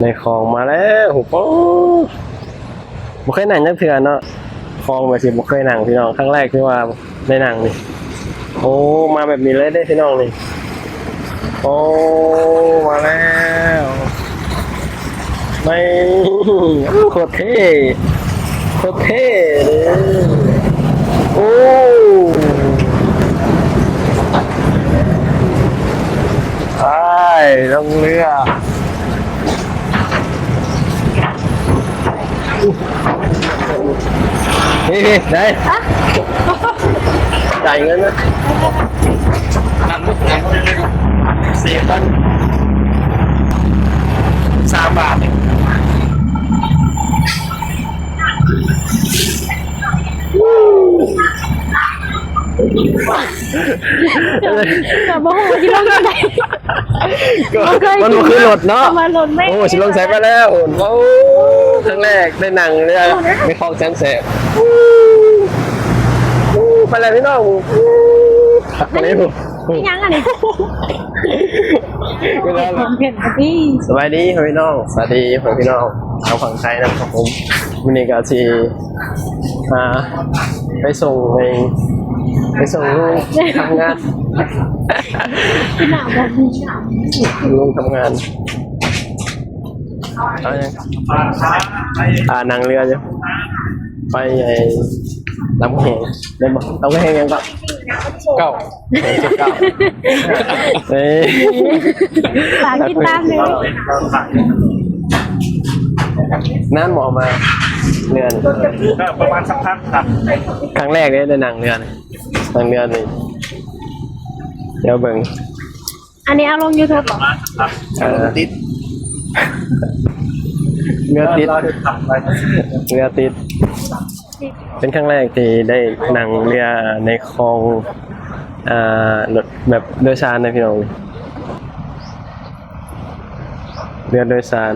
ໃນຂອງມາແລ້ວ. ໂອ້ໂຫ ບໍ່ເຄີຍນັ່ງຈັກເທື່ອເນາະ, ຂອງແບບທີ່ບໍ່ເຄີຍນັ່ງພີ່ນ້ອງ, ຄັ້ງແລກທີ່ວ່າໄດ້ນັ່ງນີ້. ໂອ້ ມາແບບນີ້ເລີຍເດ້ພີ່ນ້ອງນີ້. ໂອ້ ມາແລ້ວ. ໃນ ໂອ້ ໂຄດເທ່ ໂຄດເທ່ເດ້. ໂອ້ ໄປລົງເຮືອ. ນີ້ໆ ໄດ້ ຈ່າຍເງິນນະ. ສາມບາດ. ກໍບໍ່ຮູ້ວ່າຊິລົງຈັ່ງໃດ. ກໍ ບໍ່ເຄີຍ ມັນບໍ່ຄືລົດເນາະ. ໂອ້ ຊິລົງໃສໄປແລ້ວ. ໂອ້ ຄັ້ງແລກໄດ້ນັ່ງເຮືອ ໄປຄອງແສນແສບ. ໂອ້ ໄປແລ້ວພີ່ນ້ອງ. ໂອ້ ຄັກອີ່ຫຼີ. ອີ່ຫຍັງອັນນີ້? ຄອນເທັນກະຕິ. ສະບາຍດີພໍ່ແມ່ພີ່ນ້ອງ, ສະບາຍດີພໍ່ແມ່ພີ່ນ້ອງຊາວຝັ່ງໄທນຳຄັບຜົມ. ມື້ນີ້ກໍຊິ ອ່າ ໄປສົ່ງໃຫ້ ໄປສົ່ງລຸງທຳງານ. ລຸງທຳງານ. ເອົາຫຍັງ? ອ່າ ນັ່ງເຮືອຢູ່ ໄປໄອ້ ລຳຄຳແຫງ ແມ່ນບໍ່? ລຳຄຳແຫງຫຍັງເກາະ? ເກົ້າ ເກົ້າ. ເອີ ຝາກຕິດຕາມເດີ. ນານບໍ່ມາເຮືອນ? ກໍປະມານສັກພັກ. ຄັ້ງແລກເດ້ ໄດ້ນັ່ງເຮືອນ ນັ່ງເຮືອນນີ້. ດຽວເບິ່ງ. ອັນນີ້ເອົາລົງຢູທູບບໍ່? ເອີ ຕິດ ເຮືອຕິດ ເຮືອຕິດ. ເປັນຄັ້ງແລກທີ່ໄດ້ນັ່ງເຮືອໃນຂອງ ອ່າ ລົດແບບໂດຍສານນະພີ່ນ້ອງ, ເຮືອໂດຍສານ.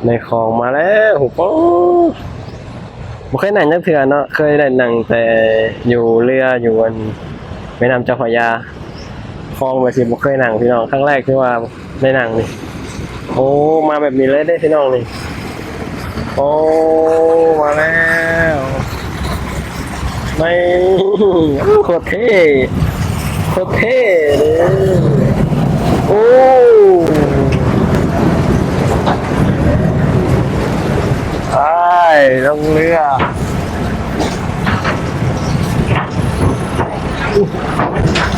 ໃນຂອງມາແລ້ວ. ໂອ້ ບໍ່ເຄີຍນັ່ງຈັກເທື່ອເນາະ, ເຄີຍໄດ້ນັ່ງແຕ່ຢູ່ເຮືອຢູ່ອັນແມ່ນ້ຳເຈົ້າພະຍາ. ຂອງແບບທີ່ບໍ່ເຄີຍນັ່ງພີ່ນ້ອງ, ຄັ້ງແລກທີ່ວ່າໄດ້ນັ່ງນີ້. ໂອ້ ມາແບບນີ້ເລີຍເດ້ພີ່ນ້ອງນີ້. ໂອ້ ມາແລ້ວ. ໃນ ໂອ້ ໂຄດເທ່ ໂຄດເທ່ເດ້. ໂອ້ ໄປລົງເຮືອ.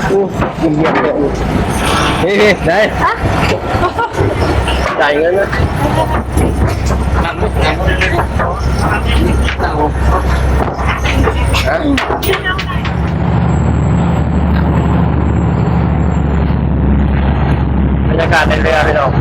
ໂອ້ ໂອ້ ເຢັນໆ ເດ້ ໄດ້ ຈ່າຍເງິນນະ. ບັນຍາກາດໃນເຮືອພີ່ນ້ອງ.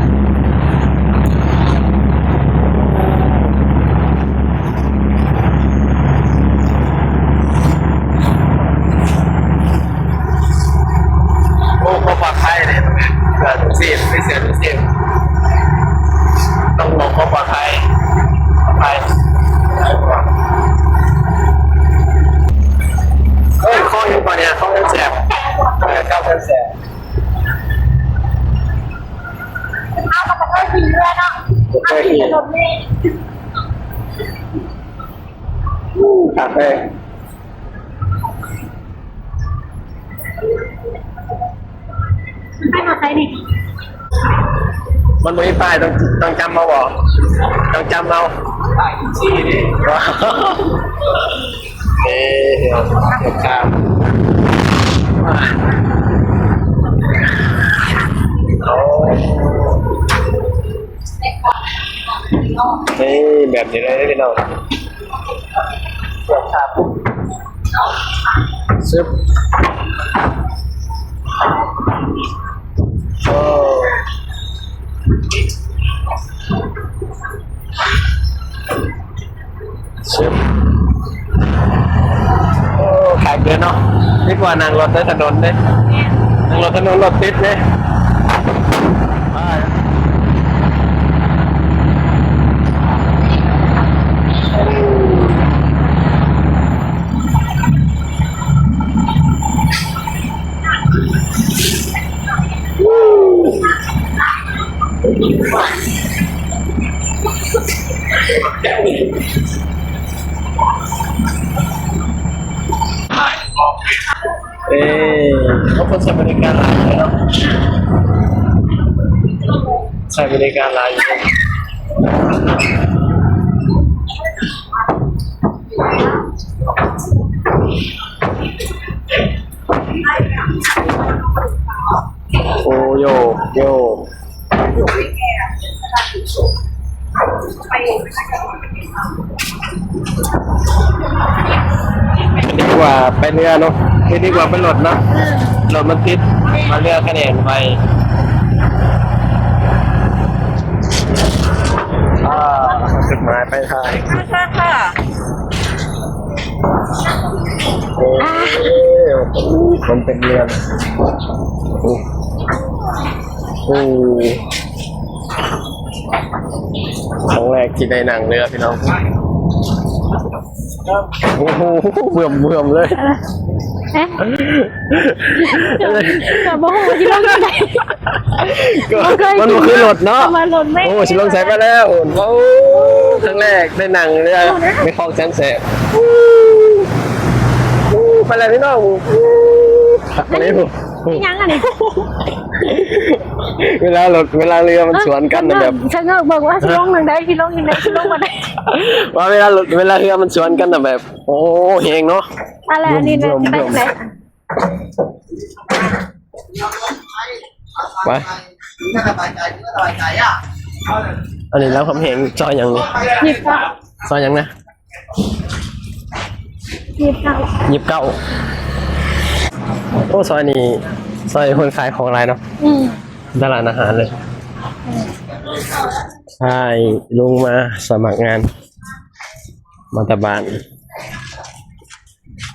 ໂອ້ ຄວາມປອດໄພເດ້ ເສື້ອຊູຊີບ ມີເສື້ອຊູຊີບ ຕ້ອງບອກຄວາມປອດໄພ ປອດໄພ. ເອີຍ ຄອງຍັງກ່ອນເນຍ ຄອງແສບ ເອີ ເກົ້າແສນແສບ. ເອົາ ກໍບໍ່ເຄີຍຂີ່ເຮືອເນາະ ບໍ່ເຄີຍຂີ່ ຄັກເລີຍ. ໄປມາໃສນີ້? ມັນບໍ່ມີປ້າຍ ຕ້ອງ ຕ້ອງຈຳເອົາບໍ່? ຕ້ອງຈຳເອົາ ປ້າຍຊີ້ນີ້. ເອີ ເຮັດຂ້າມ ໂອ້ ນີ້ແບບນີ້ເລີຍພີ່ນ້ອງ. ຊຶບ ໂອ້ ຊຶບ ໂອ້ ຂາຍເກີນເນາະ ດີກວ່ານັ່ງລົດໃນຖະໜົນເດ້ ນັ່ງລົດຖະໜົນລົດຕິດເດ້. ໂອ້ ເອີ ເຂົາເປີດໃຊ້ບໍລິການຫຼາຍເນາະ ໃຊ້ບໍລິການຫຼາຍຢູ່. ໂອ້ ໂຢກ ໂຢກ ດີກວ່າໄປເຮືອເນາະ ດີກວ່າໄປລົດເນາະ ລົດມັນຕິດ ມາເຮືອຂະແໜງໄວ. ອ່າ ຈຸດໝາຍປາຍທາງ ເຊີນຄ່ະ. ໂອ້ ມັນເປັນເຮືອ ໂອ້ ໂອ້ ຄັ້ງແລກທີ່ໄດ້ນັ່ງເຮືອ ພີ່ນ້ອງ. ໂອ້ໂຫ ເບື່ອມໆເລີຍ. ເອະ ກໍບໍ່ຮູ້ວ່າຊິລົງຈັ່ງໃດ ກໍ ບໍ່ເຄີຍ ມັນບໍ່ຄືລົດເນາະ ມາລົດແມ່ ໂອ້ ຊິລົງໃສມາແລ້ວ. ໂອ້ ຄັ້ງແລກໄດ້ນັ່ງເຮືອ ໄປຄອງແສນແສບ. ໂອ້ ໄປແລ້ວພີ່ນ້ອງ. ໂອ້ ຄັກອີ່ຫຼີ. ອີຫຍັງອັນນີ້? ເວລາລົດ ເວລາເຮືອມັນສວນກັນນະ ແບບ ຊະເງິກເບິ່ງວ່າຊິລົງທາງໃດ ຊິລົງທາງໃດ ຊິລົງບ່ອນໃດ ວ່າເວລາລົດ ເວລາເຮືອມັນສວນກັນນະ ແບບ ໂອ້ ແຮງເນາະ. ອັນລະ ອັນນີ້ນະ ຊິໄປທາງໃດ? ໄປ ອັນນີ້ລຳຄຳແຫງ ຊອຍຫຍັງນີ້? ຊອຍຫຍັງນະ? ຊອຍຊາວເກົ້າ ຊາວເກົ້າ. ໂອ້ ຊອຍນີ້ ຊອຍຄົນຂາຍຂອງຫຼາຍເນາະ. ອືມ ຕະຫຼາດອາຫານເລີຍ. ອືມ ຊາຍລົງມາສະໝັກງານ ມາແຕ່ບ້ານ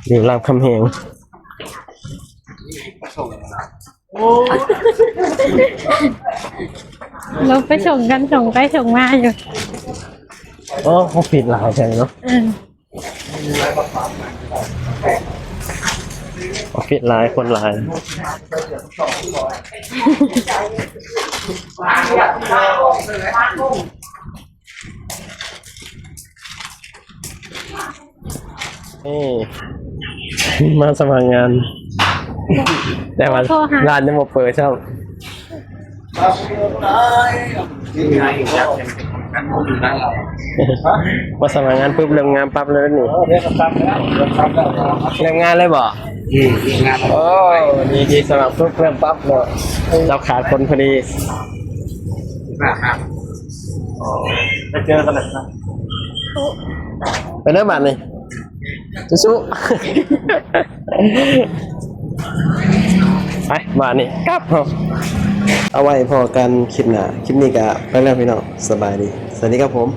ຢູ່ລາມຄຳແຫງ. ລົງໄປສົ່ງກັນ ສົ່ງໄປສົ່ງມາຢູ່. ໂອ້ ເຂົາປິດຫຼາຍແທ້ເນາະ. ເອີ ເຂົາປິດຫຼາຍ ຄົນຫຼາຍ. ນີ້ ມາສະໝັກງານ ແຕ່ວ່າ ໂທຫາ ຮ້ານຍັງບໍ່ເປີດຊ້ຳ. ມາສະໝັກງານປຶບ ເລີ່ມງານປັບເລີຍນີ້. ເອີ ເລີ່ມງານແລ້ວ ເລີ່ມງານເລີຍບໍ? ອືມ ເລີ່ມງານແລ້ວ. ໂອ້ ດີ ດີ ສະໝັກປຶບ ເລີ່ມປັບເນາະ. ເຈົ້າຂາດຄົນພໍດີ. ໄປເຈີກັນເລີຍນະ ໄປເດີບາດນີ້ ສູ້ໆ. ໄປບາດນີ້ກັບເຮົາ ເອົາໄວ້ພໍ້ກັນຄລິບໜ້າ. ຄລິບນີ້ກະໄປແລ້ວພີ່ນ້ອງ ສະບາຍດີ ສະຫວັດດີຄັບຜົມ.